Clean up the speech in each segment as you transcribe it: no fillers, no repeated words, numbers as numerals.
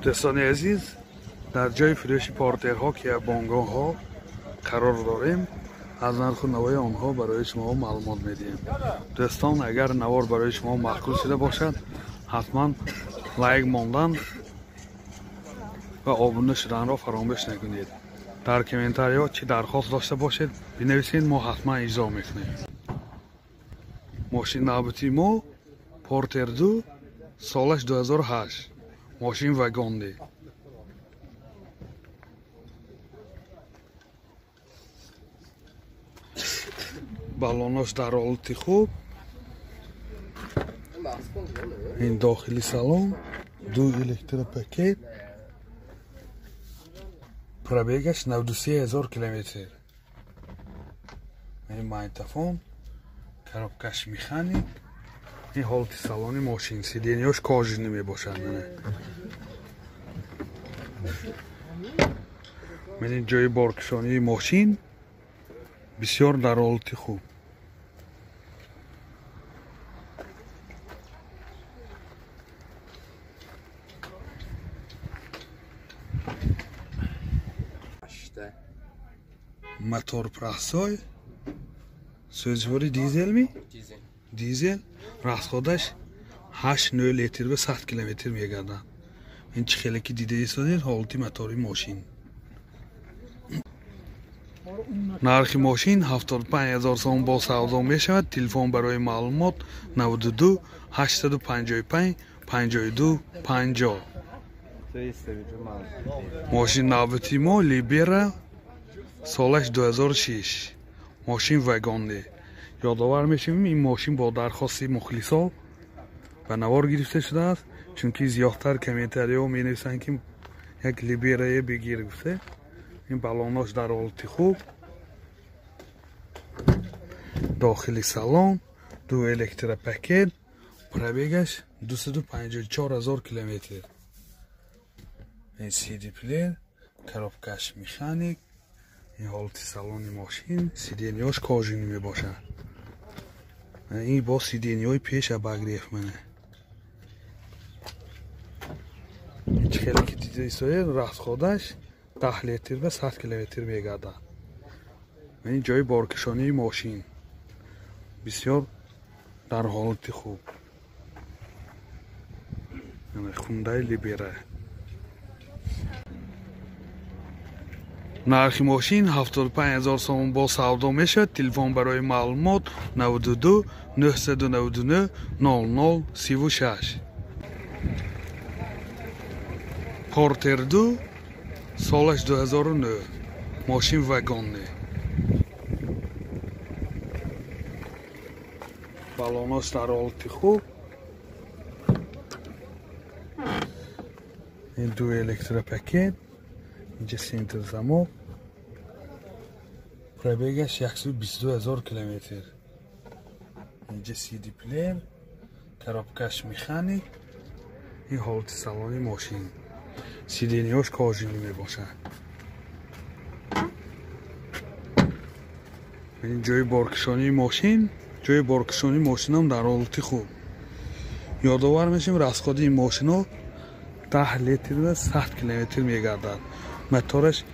Дӯстони азиз, дар ҷои фурӯши портерҳо, ки бонгоҳҳо қарор дорем, аз нарху навои онҳо барои шумо маълумот медиҳем. Дӯстон, агар навор барои шумо маъқул шуда бошад, ҳатман лайк мондан ва обуна шуданро фаромӯш накунед. Дар комментариҳо чӣ дархост дошта бошед, бинависед, мо ҳатман иҷро мекунем. Мошин навбати мо Портер 2, солаш 2008, мошин вагонди. Баллонош дар ҳолати хуб. Ин дохили салон, ду электропакет, пробегаш 93 000 километр. Ин магнитофон, коробкаш механик. Ин ҳолати салони мошин, сиденьяш кожаный мебошад. Ман ҷои боркашонии мошин бисёр дар ҳолати хуб. Мотор прасой, сӯзивори дизел ми? Дизел. Расходаш 8,9 литр ба 100 километр мегардад. Ин чӣ хеле ки дида истодед, ҳолати мотори мошин. Нархи мошин 75 000 сом бо савдо мешавад. Телефон барои маълумот 92 855 52 50. Мошин навбати мо Либера, солаш 2006, мошин вагонди. Ёдовар мешавем, ин мошин бо дархости мухлисо ба навор гирифта шудааст, чунки зиёдтар комментариҳо менависанд, ки як Либерае бигир гуфта. Ин баллонош дар ҳолати хуб. Дохили салон, ду электропакет, пробегаш 254 000 километр. Ин CD плеер, коробкаш механик. Ин ҳолати салони мошин, сиденьяш кожаный мебошад. Ин бо сиденьяҳои пеш обогрев мана. Чӣ хеле ки дида истодед, расходаш 10 литр ба 100 километр мегардад. Ин ҷои боркашонии мошин бисёр дар ҳолати хуб. Хундаи Либера. Нархи мошин 75 000 сом бо савдо мешавад. Телефон барои маълумот 92 999 00 36. Портер 2, солаш 2009, мошин вагонни. Баллонош дар ҳолати хуб. Ин ду электропакет, инҷа центр замок. Пробегаш 122 000 километр. Инҷа CD плеер, коробкаш механик. Ин ҳолати салони мошин, сиденьяш кожаный мебошад. Ин ҷои боркашонии мошин, ҷои боркашонии мошинам дар ҳолати хуб. Ёдовар мешавем, расходи ин мошино 10 литр ва 100 километр мегардад. Мотораш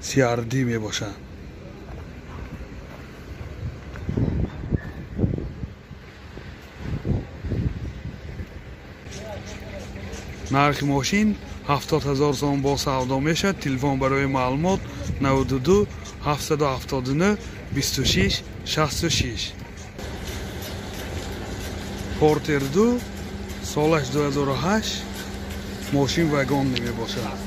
CRD мебошад. Нархи мошин 70 000 сом бо савдо мешавад. Телефон барои маълумот 92 779 26 66. Портер 2, солаш 2008, мошин вагонни мебошад.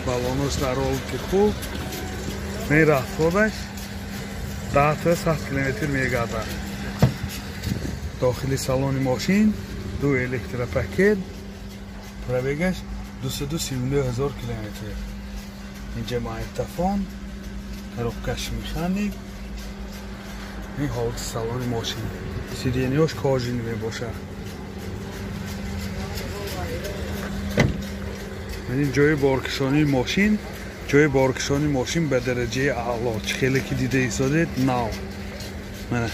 Баллонош дар ҳолати хуб. Ин расходаш 10 та 100 километр мегардад. Дохили салони мошин ду электропакет, пробегаш 239 000 километр. Инҷа магнитофон, коробкаш механик. Ин ҳолати салони мошин, сиденьяш кожаный мебошад. Ин ҷои боркашонии мошин, ҷои боркашонии мошин ба дараҷаи аъло. Чӣ хеле ки дида истодед, нав. Мана.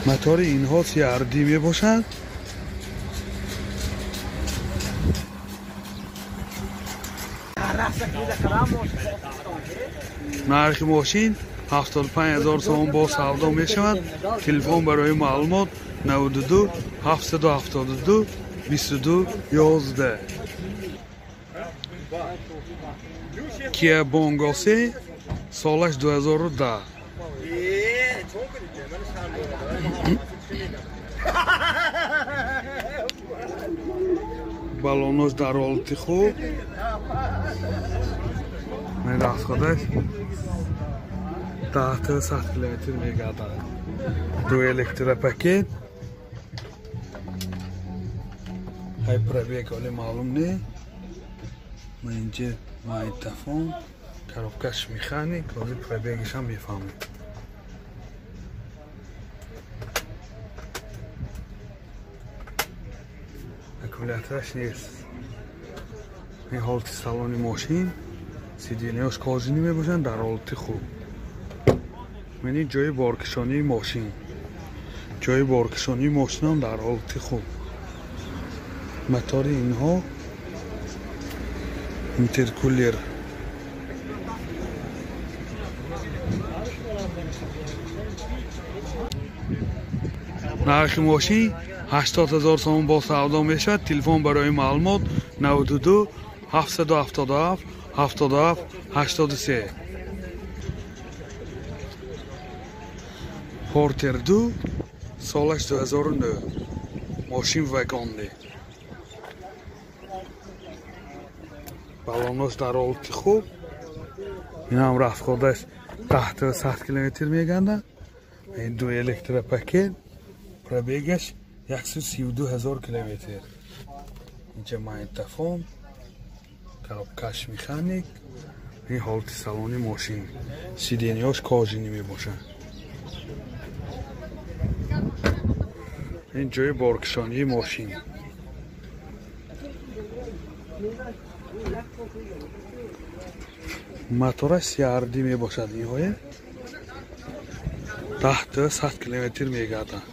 Мотори инҳо CRD мебошад. Нархи мошин 75 000 сомон бо савдо мешавад. Телефон барои маълумот 92 772 22 11. Kia Bongo 3 солаш 2010. Балонош дар ҳолати хуб. Расходаш 10 километр мегардад. Ду электропакет. Ҳай пробег оли маълум не. Инҷа магнитофон, коробкаш механик, оли пробегашам мефаҳмед. Аккумулятораш нест. Ин ҳолати салони мошин, сиденияш кожини мебошанд, дар ҳолати хуб. Мани ҷои боркашонии мошин. Ҷои боркашонии мошинам дар ҳолати хуб. Мотори инҳо интеркулер. Нархи мошин 80 000 сомон бо савдо мешавад. Телефон барои маълумот 92 777 77 83. Портер 2 солаш 2009. Мошин вагонли. Балонош дар ҳолати хуб. Инам расходаш 10 километр мегардад. Ин ду электропакет, пробегаш 132 000 километр. Инҷа магнитофон, коробкаш механик. Ин ҳолати салони мошин. Сиденияш кожини мебошад. Ин ҷои боркашонии мошин. Мотораш CRD мебошад. Инҳое 10 километр мегардад.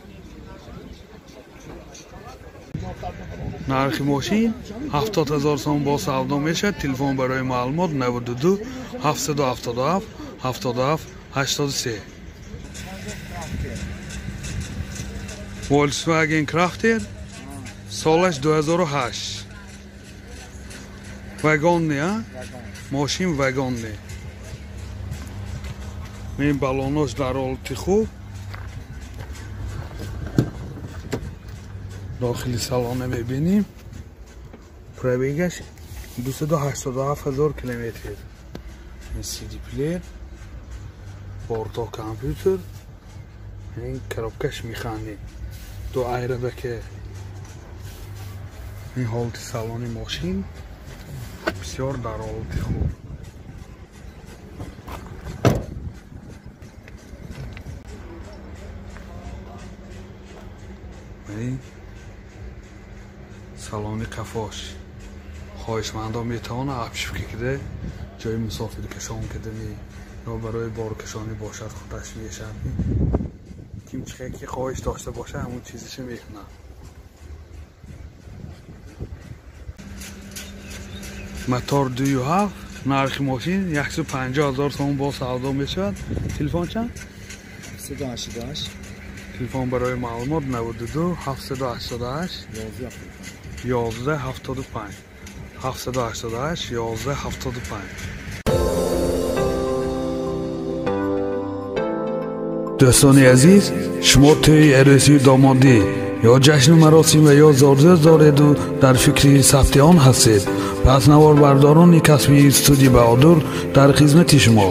Нархи мошин 70 000 сомон бо савдо мешавад. Телефон барои маълумот 92 777 77 83. Volkswagen Crafter солаш 2008. Вагонни, а? Мошин вагонни. Ин балонош дар ҳолати хуб. Дохили салона мебинем. Пробегаш 287 000 километр. Ин CD плеер, борто компютер, ин коробкаш механик. Ду айрабаке. Ин ҳолати салони мошин бисёр дар ҳолати хуб. Ин салони қафош. Хоҳишмандон метавонад обшивка кида ҷои мусофиркашон кидани ё барои боркашонӣ бошад, худаш мешавад. Ким чихе ки хоҳиш дошта бошад, ҳамон чизиша мекунад. Мотор 2.7, нархи мошин 150 000 сомон бо савдо мешавад. Телефон чанд? 388. Телефон барои маълумот 92 788 11 75. 788 11 75. Дӯстони азиз, шумо тӯи арӯсии домодӣ ё ҷашну маросим ва ё зорзӯз дореду дар фикри сабти он ҳастед, пас наворбардорони касбии студия Баҳодур дар хизмати шумо.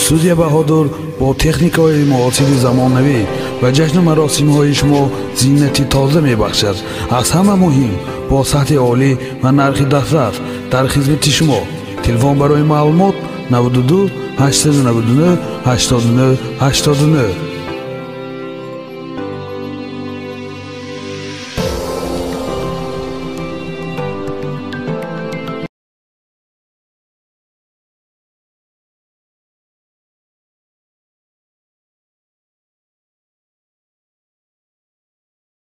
Студия Баҳодур бо техникаҳои муосири замонавӣ ва ҷашну маросимҳои шумо зинати тоза мебахшад. Аз ҳама муҳим, бо сатҳи олӣ ва нархи дастрас дар хизмати шумо. Телефон барои маълумот 92 899 89 89.